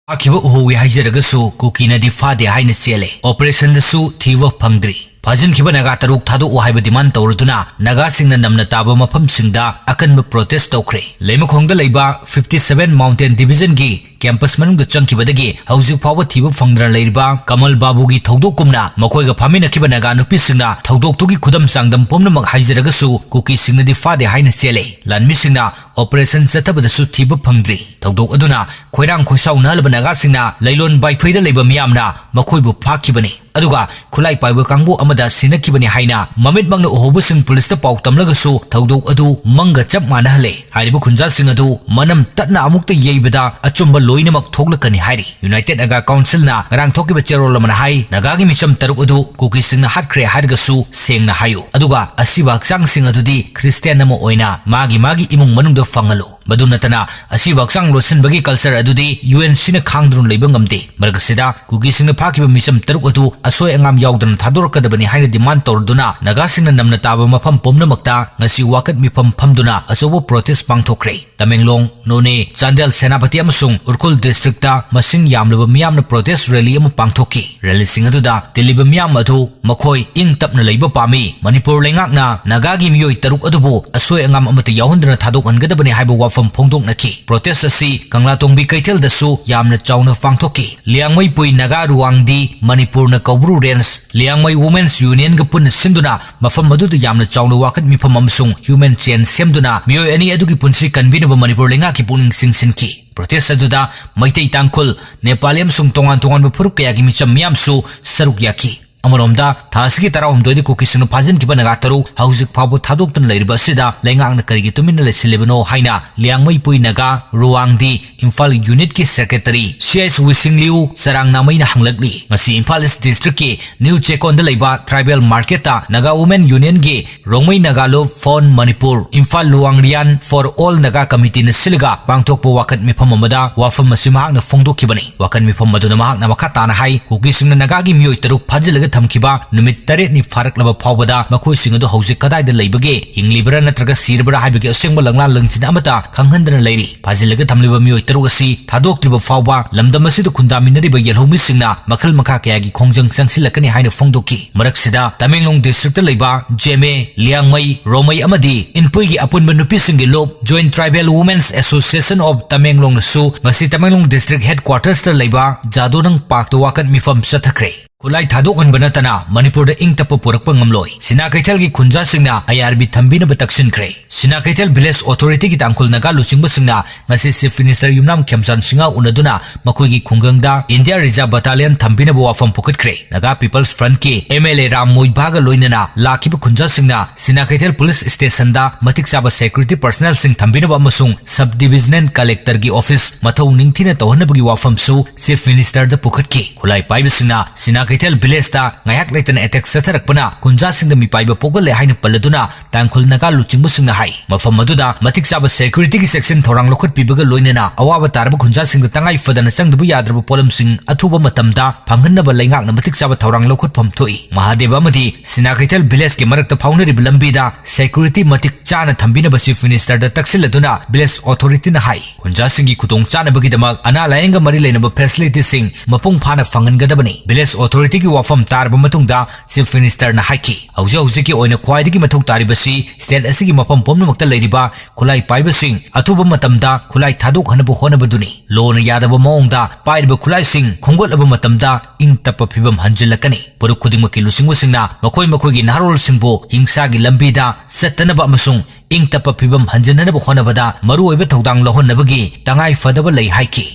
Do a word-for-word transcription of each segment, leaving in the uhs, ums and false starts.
ꯐꯥꯈꯤꯕ ꯎꯍꯧꯏ ꯍꯥꯏꯖꯔꯒꯁꯨ ꯀꯨꯀꯤꯅꯗꯤ ꯐꯥꯗꯦ ꯍꯥꯏꯅ ꯆꯦꯜꯂꯦ꯫ ꯑꯣꯄꯔꯦꯁꯟꯗꯁꯨ ꯊꯤꯕ ꯐꯪꯗ꯭ꯔꯤ꯫ ꯐꯥꯖꯤꯟꯈꯤꯕ ꯅꯥꯒꯥ ꯇꯔꯨꯛ ꯊꯥꯗꯣꯛꯑꯣ ꯍꯥꯏꯕ ꯗꯤꯃꯥꯟ ꯇꯧꯔꯗꯨꯅ ꯅꯥꯒꯥꯁꯤꯡꯅ ꯅꯝꯅ ꯇꯥꯕ ꯃꯐꯝꯁꯤꯡꯗ ꯑꯀꯟꯕ ꯄ꯭ꯔꯣꯇꯦꯁ ꯇꯧꯈ꯭ꯔꯦ꯫ ꯂꯩꯃꯈꯣꯡꯗ ꯂꯩꯕ fifty seven Mountain Divisionꯒꯤ ꯀꯦꯝꯄꯁ ꯃꯅꯨꯡꯗ ꯆꯪꯈꯤꯕꯗꯒꯤ ꯍꯧꯖꯤꯛ ꯐꯥꯎꯕ ꯊꯤꯕ ꯐꯪꯗꯅ ꯂꯩꯔꯤꯕ ꯀꯃꯜ ꯕꯥꯕꯨꯒꯤ ꯊꯧꯗꯣꯛꯀꯨꯝꯅ ꯃꯈꯣꯏꯒ ꯐꯥꯃꯤꯟꯅꯈꯤꯕ ꯅꯥꯒꯥ ꯅꯨꯄꯤꯁꯤꯡꯅ ꯊꯧꯗꯣꯛꯇꯨꯒꯤ ꯈꯨꯗꯝ ꯆꯥꯡꯗꯝ ꯄꯨꯝꯅꯃꯛ ꯍꯥꯏꯖꯔꯒꯁꯨ ꯀꯨꯀꯤꯁꯤꯡꯅꯗꯤ ꯐꯥꯗꯦ ꯍꯥꯏꯅ ꯆꯦꯜꯂꯦ꯫ ꯂꯥꯟꯃꯤꯁꯤꯡꯅ ꯑꯣꯄꯔꯦꯁꯟ ꯆꯠꯊꯕꯗꯁꯨ ꯊꯤꯕ ꯐꯪꯗ꯭ꯔꯤ꯫ ꯊꯧꯗꯣꯛ ꯑꯗꯨꯅ ꯈꯣꯏꯔꯥꯡ ꯈꯣꯏꯁꯥꯎꯅꯍꯜꯂꯕ ꯅꯥꯒꯥꯁꯤꯡꯅ ꯂꯩꯂꯣꯟ ꯕꯥꯏꯐꯩꯗ ꯂꯩꯕ ꯃꯤꯌꯥꯝꯅ ꯃꯈꯣꯏꯕꯨ ꯐꯥꯈꯤꯕꯅꯤ꯫ ꯑꯗꯨꯒ ꯈꯨꯠꯂꯥꯏ ꯄꯥꯏꯕ ꯀꯥꯡꯕꯨ ꯑꯃꯗ ꯁꯤꯟꯅꯈꯤꯕꯅꯤ ꯍꯥꯏꯅ ꯃꯃꯤꯠꯃꯛꯅ ꯎꯍꯧꯕꯁꯤꯡ ꯄꯨꯂꯤꯁꯇ ꯄꯥꯎ ꯇꯝꯂꯒꯁꯨ ꯊꯧꯗꯣꯛ ꯑꯗꯨ ꯃꯪꯒ ꯆꯞ ꯃꯥꯟꯅꯍꯜꯂꯦ꯫ ꯍꯥꯏꯔꯤꯕ ꯈꯨꯟꯖꯥꯁꯤꯡ ꯑꯗꯨ ꯃꯅꯝ ꯇꯠꯅ ꯑꯃꯨꯛꯇ ꯌꯩꯕꯗ ꯑꯆꯨꯝꯕ ꯂꯣꯏꯅꯃꯛ ꯊꯣꯛꯂꯛꯀꯅꯤ ꯍꯥꯏꯔꯤ꯫ United Naga Councilꯅ ꯉꯔꯥꯡ ꯊꯣꯛꯈꯤꯕ ꯆꯦꯔꯣꯜ ꯑꯃꯅ ꯍꯥꯏ, ꯅꯥꯒꯥꯒꯤ ꯃꯤꯆꯝ ꯇꯔꯨꯛ ꯑꯗꯨ ꯀꯨꯀꯤꯁꯤꯡꯅ ꯍꯥꯠꯈ꯭ꯔꯦ ꯍꯥꯏꯔꯒꯁꯨ ꯁꯦꯡꯅ ꯍꯥꯏꯌꯨ, ꯑꯗꯨꯒ ꯑꯁꯤꯕ ꯍꯛꯆꯥꯡꯁꯤꯡ ꯑꯗꯨꯗꯤ ꯈ꯭ꯔꯤꯁꯇꯤꯌꯥꯟ ꯑꯃ ꯑꯣꯏꯅ ꯃꯥꯒꯤ ꯃꯥꯒꯤ ꯏꯃꯨꯡ ꯃꯅꯨꯡꯗ ꯐꯪꯍꯜꯂꯨ꯫ ꯃꯗꯨ ꯅꯠꯇꯅ ꯑꯁꯤꯕ ꯍꯛꯆꯥꯡ ꯂꯣꯠꯁꯤꯟꯕꯒꯤ culture ꯑꯗꯨꯗꯤ UNCꯅ ꯈꯥꯡꯗꯨꯅ ꯂꯩꯕ ꯉꯝꯗꯦ꯫ ꯃꯔꯛ ꯑꯁꯤꯗ ꯀꯨꯀꯤꯁꯤꯡꯅ ꯐꯥꯈꯤꯕ ꯃꯤꯆꯝ ꯇꯔꯨꯛ ꯑꯗꯨ ꯑꯁꯣꯏ ꯑꯉꯥꯝ ꯌꯥꯎꯗꯅ ꯊꯥꯗꯣꯔꯛꯀꯗꯕꯅꯤ ꯍꯥꯏꯅ ꯗꯤꯃꯥꯟ ꯇꯧꯔꯗꯨꯅ ꯅꯥꯒꯥꯁꯤꯡꯅ ꯅꯝꯅ ꯇꯥꯕ ꯃꯐꯝ ꯄꯨꯝꯅꯃꯛꯇ ꯉꯁꯤ ꯋꯥꯀꯠ ꯃꯤꯐꯝ ꯐꯝꯗꯨꯅ ꯑꯆꯧꯕ ꯄ꯭ꯔꯣꯇꯦꯁ ꯄꯥꯡꯊꯣꯛꯈ꯭ꯔꯦ꯫ ꯇꯃꯦꯡꯂꯣꯡ, ꯅꯣꯅꯦ, ꯆꯥꯟꯗꯦꯜ, ꯁꯦꯅꯥꯄꯇꯤ ꯑꯃꯁꯨꯡ ꯎꯈ꯭ꯔꯨꯜ districtꯇ ꯃꯁꯤꯡ ꯌꯥꯝꯂꯕ ꯃꯤꯌꯥꯝꯅ ꯄ꯭ꯔꯣꯇꯦꯁ ꯔꯦꯂꯤ ꯑꯃ ꯄꯥꯡꯊꯣꯛꯈꯤ꯫ ꯔꯦꯂꯤꯁꯤꯡ ꯑꯗꯨꯗ ꯇꯤꯜꯂꯤꯕ ꯃꯤꯌꯥꯝ ꯑꯗꯨ ꯃꯈꯣꯏ ꯏꯪ ꯇꯞꯅ ꯂꯩꯕ ꯄꯥꯝꯃꯤ꯫ ꯃꯅꯤꯄꯨꯔ ꯂꯩꯉꯥꯛꯅ ꯅꯥꯒꯥꯒꯤ ꯃꯤꯑꯣꯏ ꯇꯔꯨꯛ ꯑꯗꯨꯕꯨ ꯑꯁꯣꯏ ꯑꯉꯥꯝ ꯑꯃꯠꯇ ꯌꯥꯎꯍꯟꯗꯅ ꯊꯥꯗꯣꯛꯍꯟꯒꯗꯕꯅꯤ ꯍꯥꯏꯕ ꯋꯥꯐꯝ ꯐꯣꯡꯗꯣꯛꯅꯈꯤ꯫ ꯄ꯭ꯔꯣꯇꯦꯁ ꯑꯁꯤ ꯀꯪꯂꯥꯇꯣꯡꯕꯤ ꯀꯩꯊꯦꯜꯗꯁꯨ ꯌꯥꯝꯅ ꯆꯥꯎꯅ ꯄꯥꯡꯊꯣꯛꯈꯤ꯫ ꯂꯤꯌꯥꯡꯃꯩ ꯄꯨꯏ ꯅꯥꯒꯥ ꯔꯨꯋꯥꯡꯗꯤ ꯃꯅꯤꯄꯨꯔꯅ ꯀꯧꯕ꯭ꯔꯨ Range, ꯂꯤꯌꯥꯡꯃꯩ Women's Unionꯒ ꯄꯨꯟꯅ ꯁꯤꯟꯗꯨꯅ ꯃꯐꯝ ꯑꯗꯨꯗ ꯌꯥꯝꯅ ꯆꯥꯎꯅ ꯋꯥꯀꯠ ꯃꯤꯐꯝ ꯑꯃꯁꯨꯡ human chain ꯁꯦꯝꯗꯨꯅ ꯃꯤꯑꯣꯏ ꯑꯅꯤ ꯑꯗꯨꯒꯤ ꯄꯨꯟꯁꯤ ꯀꯟꯕꯤꯅꯕ ꯃꯅꯤꯄꯨꯔ ꯂꯩꯉꯥꯛꯀꯤ ꯄꯨꯛꯅꯤꯡ ꯆꯤꯡꯁꯤꯟꯈꯤ꯫ ꯄ꯭ꯔꯣꯇꯦꯁ ꯑꯗꯨꯗ ꯃꯩꯇꯩ, ꯇꯥꯡꯈꯨꯜ, ꯅꯦꯄꯥꯂꯤ ꯑꯃꯁꯨꯡ ꯇꯣꯉꯥꯟ ꯇꯣꯉꯥꯟꯕ ꯐꯨꯔꯨꯞ ꯀꯌꯥꯒꯤ ꯃꯤꯆꯝ ꯃꯤꯌꯥꯝꯁꯨ ꯁꯔꯨꯛ ꯌꯥꯈꯤ꯫ ꯑꯃꯔꯣꯝꯗ, ꯊꯥ ꯑꯁꯤꯒꯤ ꯇꯔꯥꯍꯨꯝꯗꯣꯏꯗ ꯀꯨꯀꯤꯁꯤꯡꯅ ꯐꯥꯖꯤꯟꯈꯤꯕ ꯅꯥꯒꯥ ꯇꯔꯨꯛ ꯍꯧꯖꯤꯛ ꯐꯥꯎꯕ ꯊꯥꯗꯣꯛꯇꯨꯅ ꯂꯩꯔꯤꯕ ꯑꯁꯤꯗ ꯂꯩꯉꯥꯛꯅ ꯀꯔꯤꯒꯤ ꯇꯨꯃꯤꯟꯅ ꯂꯩꯁꯤꯜꯂꯤꯕꯅꯣ ꯍꯥꯏꯅ ꯂꯤꯌꯥꯡꯃꯩ ꯄꯨꯏ Naga ꯔꯨꯋꯥꯡꯗꯤ Imphal Unitꯀꯤ Secretary C S ꯋꯤꯁꯤꯡꯂꯤꯌꯨ ꯆꯔꯥꯡꯅꯥꯃꯩꯅ ꯍꯪꯂꯛꯂꯤ꯫ ꯉꯁꯤ ꯏꯝꯐꯥꯜ East Districtꯀꯤ New ꯆꯦꯛꯀꯣꯟꯗ ꯂꯩꯕ Tribal Marketꯇ Naga Women Unionꯒꯤ Rongmei Naga Love Fund Manipur, Imphal Luangrian for All Naga Committeeꯅ ꯁꯤꯜꯂꯒ ꯄꯥꯡꯊꯣꯛꯄ ꯋꯥꯀꯠ ꯃꯤꯐꯝ ꯑꯃꯗ ꯋꯥꯐꯝ ꯑꯁꯤ ꯃꯍꯥꯛꯅ ꯐꯣꯡꯗꯣꯛꯈꯤꯕꯅꯤ꯫ ꯋꯥꯀꯠ ꯃꯤꯐꯝ ꯑꯗꯨꯗ ꯃꯍꯥꯛꯅ ꯃꯈꯥ ꯇꯥꯅ ꯍꯥꯏ, ꯀꯨꯀꯤꯁꯤꯡꯅ ꯅꯥꯒꯥꯒꯤ ꯃꯤꯑꯣꯏ ꯇꯔꯨꯛ ꯐꯥꯖꯤꯜꯂꯒ ꯊꯝꯈꯤꯕ ꯅꯨꯃꯤꯠ ꯇꯔꯦꯠꯅꯤ ꯐꯥꯔꯛꯂꯕ ꯐꯥꯎꯕꯗ ꯃꯈꯣꯏꯁꯤꯡ ꯑꯗꯨ ꯍꯧꯖꯤꯛ ꯀꯗꯥꯏꯗ ꯂꯩꯕꯒꯦ, ꯍꯤꯡꯂꯤꯕꯔꯥ ꯅꯠꯇ꯭ꯔꯒ ꯁꯤꯔꯕꯔꯥ ꯍꯥꯏꯕꯒꯤ ꯑꯁꯦꯡꯕ ꯂꯪꯂꯥ ꯂꯪꯁꯤꯟ ꯑꯃꯠꯇ ꯈꯪꯍꯟꯗꯅ ꯂꯩꯔꯤ꯫ ꯐꯥꯖꯤꯜꯂꯒ ꯊꯝꯂꯤꯕ ꯃꯤꯑꯣꯏ ꯇꯔꯨꯛ ꯑꯁꯤ ꯊꯥꯗꯣꯛꯇ꯭ꯔꯤꯕ ꯐꯥꯎꯕ ꯂꯝꯗꯝ ꯑꯁꯤꯗ ꯈꯨꯟꯗꯥꯃꯤꯟꯅꯔꯤꯕ ꯌꯦꯜꯍꯧꯃꯤꯁꯤꯡꯅ ꯃꯈꯜ ꯃꯈꯥ ꯀꯌꯥꯒꯤ ꯈꯣꯡꯖꯪ ꯆꯪꯁꯤꯜꯂꯛꯀꯅꯤ ꯍꯥꯏꯅ ꯐꯣꯡꯗꯣꯛꯈꯤ꯫ ꯃꯔꯛꯁꯤꯗ ꯇꯃꯦꯡꯂꯣꯡ district ꯇ ꯂꯩꯕ ꯖꯦꯃꯦ, ꯂꯤꯌꯥꯡꯃꯩ, ꯔꯣꯃꯩ ꯑꯃꯗꯤ ꯏꯟꯄꯨꯏꯒꯤ ꯑꯄꯨꯟꯕ ꯅꯨꯄꯤꯁꯤꯡꯒꯤ ꯂꯨꯞ Joint Tribal Women's Association of Tamenglong ꯅꯁꯨ ꯉꯁꯤ ꯇꯃꯦꯡꯂꯣꯡ district headquarters ꯇ ꯂꯩꯕ ꯖꯥꯗꯣꯅꯪ park ꯇ ꯋꯥꯀꯠ ꯃꯤꯐꯝ ꯆꯠꯊꯈ꯭ꯔꯦ꯫ ꯈꯨꯠꯂꯥꯏ ꯊꯥꯗꯣꯛꯍꯟꯕ ꯅꯠꯇꯅ ꯃꯅꯤꯄꯨꯔꯗ ꯏꯪ ꯇꯞꯄ ꯄꯨꯔꯛꯄ ꯉꯝꯂꯣꯏ꯫ ꯁꯤꯅꯥ ꯀꯩꯊꯦꯜꯒꯤ ꯈꯨꯟꯖꯥꯁꯤꯡꯅ ꯑꯥꯏ ꯑꯥꯔ ꯕꯤ ꯊꯝꯕꯤꯅꯕ ꯇꯛꯁꯤꯟꯈ꯭ꯔꯦ꯫ ꯁꯤꯅꯥ ꯀꯩꯊꯦꯜ village authority ꯒꯤ ꯇꯥꯡꯈꯨꯜ ꯅꯥꯒꯥ ꯂꯨꯆꯤꯡꯕꯁꯤꯡꯅ ꯉꯁꯤ Chief Minister ꯌꯨꯝꯅꯥꯝ ꯈꯦꯝꯆꯥꯟ ꯁꯤꯡꯍ ꯎꯅꯗꯨꯅ ꯃꯈꯣꯏꯒꯤ ꯈꯨꯡꯒꯪꯗ India Reserve Battalion ꯊꯝꯕꯤꯅꯕ ꯋꯥꯐꯝ ꯄꯨꯈꯠꯈ꯭ꯔꯦ꯫ ꯅꯥꯒꯥ People's Front ꯀꯤ M L A ꯔꯥꯝ ꯃꯣꯏꯕꯥꯒ ꯂꯣꯏꯅꯅ ꯂꯥꯛꯈꯤꯕ ꯈꯨꯟꯖꯥꯁꯤꯡꯅ ꯁꯤꯅꯥ ꯀꯩꯊꯦꯜ police station ꯗ ꯃꯇꯤꯛ ꯆꯥꯕ security personnel ꯁꯤꯡ ꯊꯝꯕꯤꯅꯕ ꯑꯃꯁꯨꯡ sub divisional collector ꯒꯤ office ꯃꯊꯧ ꯅꯤꯡꯊꯤꯅ ꯇꯧꯍꯟꯅꯕꯒꯤ ꯋꯥꯐꯝꯁꯨ Chief Minister ꯗ ꯄꯨꯈꯠꯈꯤ꯫ ꯈꯨꯠꯂꯥꯏ ꯄꯥꯏꯕꯁꯤꯡꯅ ꯁꯤꯅꯥ ꯀꯩꯊꯦꯜ village ꯇ ꯉꯥꯏꯍꯥꯛ ꯂꯩꯇꯅ attack ꯆꯠꯊꯔꯛꯄꯅ ꯈꯨꯟꯖꯥꯁꯤꯡꯗ ꯃꯤꯄꯥꯏꯕ ꯄꯣꯛꯍꯜꯂꯦ ꯍꯥꯏꯅ ꯄꯜꯂꯗꯨꯅ ꯇꯥꯡꯈꯨꯜ ꯅꯥꯒꯥ ꯂꯨꯆꯤꯡꯕꯁꯤꯡꯅ ꯍꯥꯏ꯫ ꯃꯐꯝ ꯑꯗꯨꯗ ꯃꯇꯤꯛ ꯆꯥꯕ security ꯒꯤ ꯆꯦꯛꯁꯤꯟ ꯊꯧꯔꯥꯡ ꯂꯧꯈꯠꯄꯤꯕꯒ ꯂꯣꯏꯅꯅ ꯑꯋꯥꯕ ꯇꯥꯔꯕ ꯈꯨꯟꯖꯥꯁꯤꯡꯗ ꯇꯉꯥꯏ ꯐꯗꯅ ꯆꯪꯗꯕ ꯌꯥꯗ꯭ꯔꯕ ꯄꯣꯠꯂꯝꯁꯤꯡ ꯑꯊꯨꯕ ꯃꯇꯝꯗ ꯐꯪꯍꯟꯅꯕ ꯂꯩꯉꯥꯛꯅ ꯃꯇꯤꯛ ꯆꯥꯕ ꯊꯧꯔꯥꯡ ꯂꯧꯈꯠꯐꯝ ꯊꯣꯛꯏ꯫ ꯃꯍꯥꯗꯦꯕ ꯑꯃꯗꯤ ꯁꯤꯅꯥ ꯀꯩꯊꯦꯜ village ꯀꯤ ꯃꯔꯛꯇ ꯐꯥꯎꯅꯔꯤꯕ ꯂꯝꯕꯤꯗ security ꯃꯇꯤꯛ ꯆꯥꯅ ꯊꯝꯕꯤꯅꯕ Chief Minister ꯗ ꯇꯛꯁꯤꯜꯂꯗꯨꯅ village authority ꯅ ꯍꯥꯏ꯫ ꯈꯨꯟꯖꯥꯁꯤꯡꯒꯤ ꯈꯨꯗꯣꯡꯆꯥꯅꯕꯒꯤꯗꯃꯛ ꯑꯅꯥ ꯂꯥꯌꯦꯡꯒ ꯃꯔꯤ ꯂꯩꯅꯕ facility ꯁꯤꯡ ꯃꯄꯨꯡ ꯐꯥꯅ ꯐꯪꯍꯟꯒꯗꯕꯅꯤ꯫ Village authority ꯒꯤ ꯋꯥꯐꯝ ꯇꯥꯔꯕ ꯃꯇꯨꯡꯗ Chief Minister ꯅ ꯍꯥꯏꯈꯤ, ꯍꯧꯖꯤꯛ ꯍꯧꯖꯤꯛꯀꯤ ꯑꯣꯏꯅ ꯈ꯭ꯋꯥꯏꯗꯒꯤ ꯃꯊꯧ ꯇꯥꯔꯤꯕꯁꯤ state ꯑꯁꯤꯒꯤ ꯃꯐꯝ ꯄꯨꯝꯅꯃꯛꯇ ꯂꯩꯔꯤꯕ ꯈꯨꯠꯂꯥꯏ ꯄꯥꯏꯕꯁꯤꯡ ꯑꯊꯨꯕ ꯃꯇꯝꯗ ꯈꯨꯠꯂꯥꯏ ꯊꯥꯗꯣꯛꯍꯟꯅꯕ ꯍꯣꯠꯅꯕꯗꯨꯅꯤ꯫ ꯂꯣꯅ ꯌꯥꯗꯕ ꯃꯑꯣꯡꯗ ꯄꯥꯏꯔꯤꯕ ꯈꯨꯠꯂꯥꯏꯁꯤꯡ ꯈꯣꯝꯒꯠꯂꯕ ꯃꯇꯝꯗ ꯏꯪ ꯇꯞꯄ ꯐꯤꯕꯝ ꯍꯟꯖꯤꯜꯂꯛꯀꯅꯤ꯫ ꯐꯨꯔꯨꯞ ꯈꯨꯗꯤꯡꯃꯛꯀꯤ ꯂꯨꯆꯤꯡꯕꯁꯤꯡꯅ ꯃꯈꯣꯏ ꯃꯈꯣꯏꯒꯤ ꯅꯍꯥꯔꯣꯜꯁꯤꯡꯕꯨ ꯍꯤꯡꯁꯥꯒꯤ ꯂꯝꯕꯤꯗ ꯆꯠꯇꯅꯕ ꯑꯃꯁꯨꯡ ꯏꯪ ꯇꯞꯄ ꯐꯤꯕꯝ ꯍꯟꯖꯤꯟꯅꯅꯕ ꯍꯣꯠꯅꯕꯗ ꯃꯔꯨꯑꯣꯏꯕ ꯊꯧꯗꯥꯡ ꯂꯧꯍꯟꯅꯕꯒꯤ ꯇꯉꯥꯏ ꯐꯗꯕ ꯂꯩ ꯍꯥꯏꯈꯤ꯫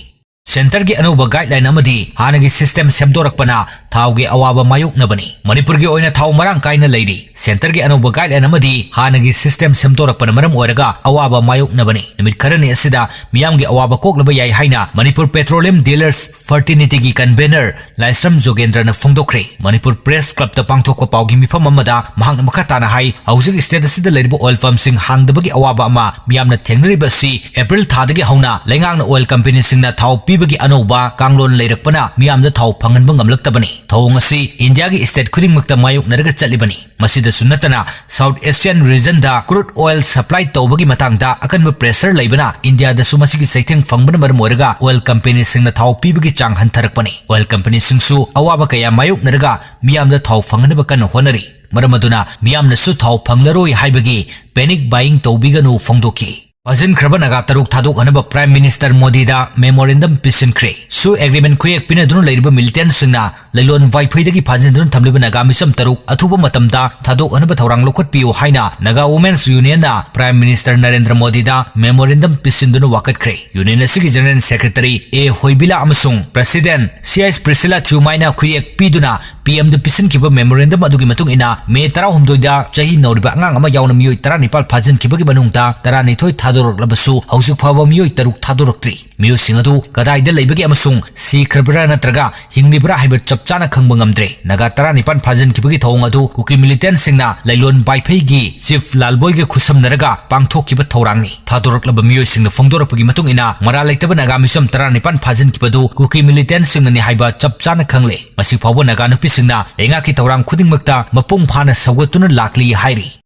Centre ꯒꯤ ꯑꯅꯧꯕ guideline ꯑꯃꯗꯤ ꯍꯥꯟꯅꯒꯤ system ꯁꯦꯝꯗꯣꯔꯛꯄꯅ ꯊꯥꯎꯒꯤ ꯑꯋꯥꯕ ꯃꯥꯌꯣꯛꯅꯕꯅꯤ꯫ ꯃꯅꯤꯄꯨꯔꯒꯤ ꯑꯣꯏꯅ ꯊꯥꯎ ꯃꯔꯥꯡ ꯀꯥꯏꯅ ꯂꯩꯔꯤ꯫ Centre ꯒꯤ ꯑꯅꯧꯕ guideline ꯑꯃꯗꯤ ꯍꯥꯟꯅꯒꯤ system ꯁꯦꯝꯗꯣꯔꯛꯄꯅ ꯃꯔꯝ ꯑꯣꯏꯔꯒ ꯑꯋꯥꯕ ꯃꯥꯌꯣꯛꯅꯕꯅꯤ꯫ ꯅꯨꯃꯤꯠ ꯈꯔꯅꯤ ꯑꯁꯤꯗ ꯃꯤꯌꯥꯝꯒꯤ ꯑꯋꯥꯕ ꯀꯣꯛꯂꯕ ꯌꯥꯏ ꯍꯥꯏꯅ ꯃꯅꯤꯄꯨꯔ Petroleum Dealers Fraternity ꯒꯤ convener ꯂꯥꯏꯁ꯭ꯔꯝ ꯖꯣꯒꯦꯟꯗ꯭ꯔꯅ ꯐꯣꯡꯗꯣꯛꯈ꯭ꯔꯦ꯫ ꯃꯅꯤꯄꯨꯔ Press Club ꯇ ꯄꯥꯡꯊꯣꯛꯄ ꯄꯥꯎꯒꯤ ꯃꯤꯐꯝ ꯑꯃꯗ ꯃꯍꯥꯛꯅ ꯃꯈꯥ ꯇꯥꯅ ꯍꯥꯏ, ꯍꯧꯖꯤꯛ state ꯑꯁꯤꯗ ꯂꯩꯔꯤꯕ oil pump ꯁꯤꯡ ꯍꯥꯡꯗꯕꯒꯤ ꯑꯋꯥꯕ ꯑꯃ ꯃꯤꯌꯥꯝꯅ ꯊꯦꯡꯅꯔꯤꯕ ꯑꯁꯤ April ꯊꯥꯗꯒꯤ ꯍꯧꯅ ꯂꯩꯉꯥꯛꯅ oil company ꯁꯤꯡꯅ ꯊꯥꯎ ꯄꯤꯕꯒꯤ ꯑꯅꯧꯕ ꯀꯥꯡꯂꯣꯟ ꯂꯩꯔꯛꯄꯅ ꯃꯤꯌꯥꯝꯗ ꯊꯥꯎ ꯐꯪꯍꯟꯕ ꯉꯝꯂꯛꯇꯕꯅꯤ꯫ ꯊꯧꯑꯣꯡ ꯑꯁꯤ ꯏꯟꯗꯤꯌꯥꯒꯤ state ꯈꯨꯗꯤꯡꯃꯛꯇ ꯃꯥꯌꯣꯛꯅꯔꯒ ꯆꯠꯂꯤꯕꯅꯤ꯫ ꯃꯁꯤꯗꯁꯨ ꯅꯠꯇꯅ South Asian regionꯗ crude oil supply ꯇꯧꯕꯒꯤ ꯃꯇꯥꯡꯗ ꯑꯀꯟꯕ pressure ꯂꯩꯕꯅ ꯏꯟꯗꯤꯌꯥꯗꯁꯨ ꯃꯁꯤꯒꯤ ꯆꯩꯊꯦꯡ ꯐꯪꯕꯅ ꯃꯔꯝ ꯑꯣꯏꯔꯒ oil companyꯁꯤꯡꯅ ꯊꯥꯎ ꯄꯤꯕꯒꯤ ꯆꯥꯡ ꯍꯟꯊꯔꯛꯄꯅꯤ꯫ Oil companyꯁꯤꯡꯁꯨ ꯑꯋꯥꯕ ꯀꯌꯥ ꯃꯥꯌꯣꯛꯅꯔꯒ ꯃꯤꯌꯥꯝꯗ ꯊꯥꯎ ꯐꯪꯍꯟꯅꯕ ꯀꯟꯅ ꯍꯣꯠꯅꯔꯤ꯫ ꯃꯔꯝ ꯑꯗꯨꯅ ꯃꯤꯌꯥꯝꯅꯁꯨ ꯊꯥꯎ ꯐꯪꯂꯔꯣꯏ ꯍꯥꯏꯕꯒꯤ panic buying ꯇꯧꯕꯤꯒꯅꯨ ꯐꯣꯡꯗꯣꯛꯈꯤ꯫ ꯐꯥꯖꯤꯟꯈ꯭ꯔꯕ ꯅꯥꯒꯥ ꯇꯔꯨꯛ ꯊꯥꯗꯣꯛꯅꯅꯕ Prime Minister ꯃꯣꯗꯤꯗ memorandum ꯄꯤꯁꯤꯟꯈ꯭ꯔꯦ꯫ ꯁꯨ agreement ꯈꯨꯌꯦꯛ ꯄꯤꯅꯗꯨꯅ ꯂꯩꯔꯤꯕ militantꯁꯤꯡꯅ ꯂꯩꯂꯣꯟ ꯋꯥꯏꯐꯩꯗꯒꯤ ꯐꯥꯖꯤꯟꯗꯨꯅ ꯊꯝꯂꯤꯕ ꯅꯥꯒꯥ ꯃꯤꯆꯝ ꯇꯔꯨꯛ ꯑꯊꯨꯕ ꯃꯇꯝꯗ ꯊꯥꯗꯣꯛꯅꯅꯕ ꯊꯧꯔꯥꯡ ꯂꯧꯈꯠꯄꯤꯌꯨ ꯍꯥꯏꯅ Naga Women's Unionꯅ Prime Minister Narendra ꯃꯣꯗꯤꯗ memorandum ꯄꯤꯁꯤꯟꯗꯨꯅ ꯋꯥꯀꯠꯈ꯭ꯔꯦ꯫ Union ꯑꯁꯤꯒꯤ General Secretary ꯑꯦ ꯍꯣꯏꯕꯤꯂꯥ ꯑꯃꯁꯨꯡ President ꯁꯤ ꯑꯩꯆ ꯄ꯭ꯔꯤꯁꯤꯂꯥ ꯊꯤꯌꯨꯃꯥꯏꯅ ꯈꯨꯌꯦꯛ ꯄꯤꯗꯨꯅ P Mꯗ ꯄꯤꯁꯤꯟꯈꯤꯕ memorandum ꯑꯗꯨꯒꯤ ꯃꯇꯨꯡ ꯏꯟꯅ May ꯇꯔꯥꯍꯨꯝꯗꯣꯏꯗ ꯆꯍꯤ ꯅꯧꯔꯤꯕ ꯑꯉꯥꯡ ꯑꯃ ꯌꯥꯎꯅ ꯃꯤꯑꯣꯏ ꯇꯔꯥꯅꯤꯄꯥꯜ ꯐꯥꯖꯤꯟꯈꯤꯕꯒꯤ ꯃꯅꯨꯡꯗ ꯇꯔꯥꯅꯤꯊꯣꯏ ꯊꯥꯗꯣꯔꯛꯂꯕꯁꯨ ꯍꯧꯖꯤꯛ ꯐꯥꯎꯕ ꯃꯤꯑꯣꯏ ꯇꯔꯨꯛ ꯊꯥꯗꯣꯔꯛꯇ꯭ꯔꯤ꯫ ꯃꯤꯑꯣꯏꯁꯤꯡ ꯑꯗꯨ ꯀꯗꯥꯏꯗ ꯂꯩꯕꯒꯦ ꯑꯃꯁꯨꯡ ꯁꯤꯈ꯭ꯔꯕ꯭ꯔꯥ ꯅꯠꯇ꯭ꯔꯒ ꯍꯤꯡꯂꯤꯕ꯭ꯔꯥ ꯍꯥꯏꯕ ꯆꯞ ꯆꯥꯅ ꯈꯪꯕ ꯉꯝꯗ꯭ꯔꯦ꯫ ꯅꯥꯒꯥ ꯇꯔꯥꯅꯤꯄꯥꯜ ꯐꯥꯖꯤꯟꯈꯤꯕꯒꯤ ꯊꯧꯑꯣꯡ ꯑꯗꯨ ꯀꯨꯀꯤ militantꯁꯤꯡꯅ ꯂꯩꯂꯣꯟ ꯕꯥꯏꯐꯩꯒꯤ Chief ꯂꯥꯜꯕꯣꯏꯒ ꯈꯨꯠꯁꯝꯅꯔꯒ ꯄꯥꯡꯊꯣꯛꯈꯤꯕ ꯊꯧꯔꯥꯡꯅꯤ꯫ ꯊꯥꯗꯣꯔꯛꯂꯕ ꯃꯤꯑꯣꯏꯁꯤꯡꯅ ꯐꯣꯡꯗꯣꯔꯛꯄꯒꯤ ꯃꯇꯨꯡ ꯏꯟꯅ ꯃꯔꯥꯜ ꯂꯩꯇꯕ ꯅꯥꯒꯥ ꯃꯤꯆꯝ ꯇꯔꯥꯅꯤꯄꯥꯜ ꯐꯥꯖꯤꯟꯈꯤꯕꯗꯨ ꯀꯨꯀꯤ militantꯁꯤꯡꯅꯅꯤ ꯍꯥꯏꯕ ꯆꯞ ꯆꯥꯅ ꯈꯪꯂꯦ꯫ ꯃꯁꯤ ꯐꯥꯎꯕ ꯅꯥꯒꯥ ꯅꯨꯄꯤꯁꯤꯡꯅ ꯂꯩꯉꯥꯛꯀꯤ ꯊꯧꯔꯥꯡ ꯈꯨꯗꯤꯡꯃꯛꯇ ꯃꯄꯨꯡ ꯐꯥꯅ ꯁꯧꯒꯠꯇꯨꯅ ꯂꯥꯛꯂꯤ ꯍꯥꯏꯔꯤ꯫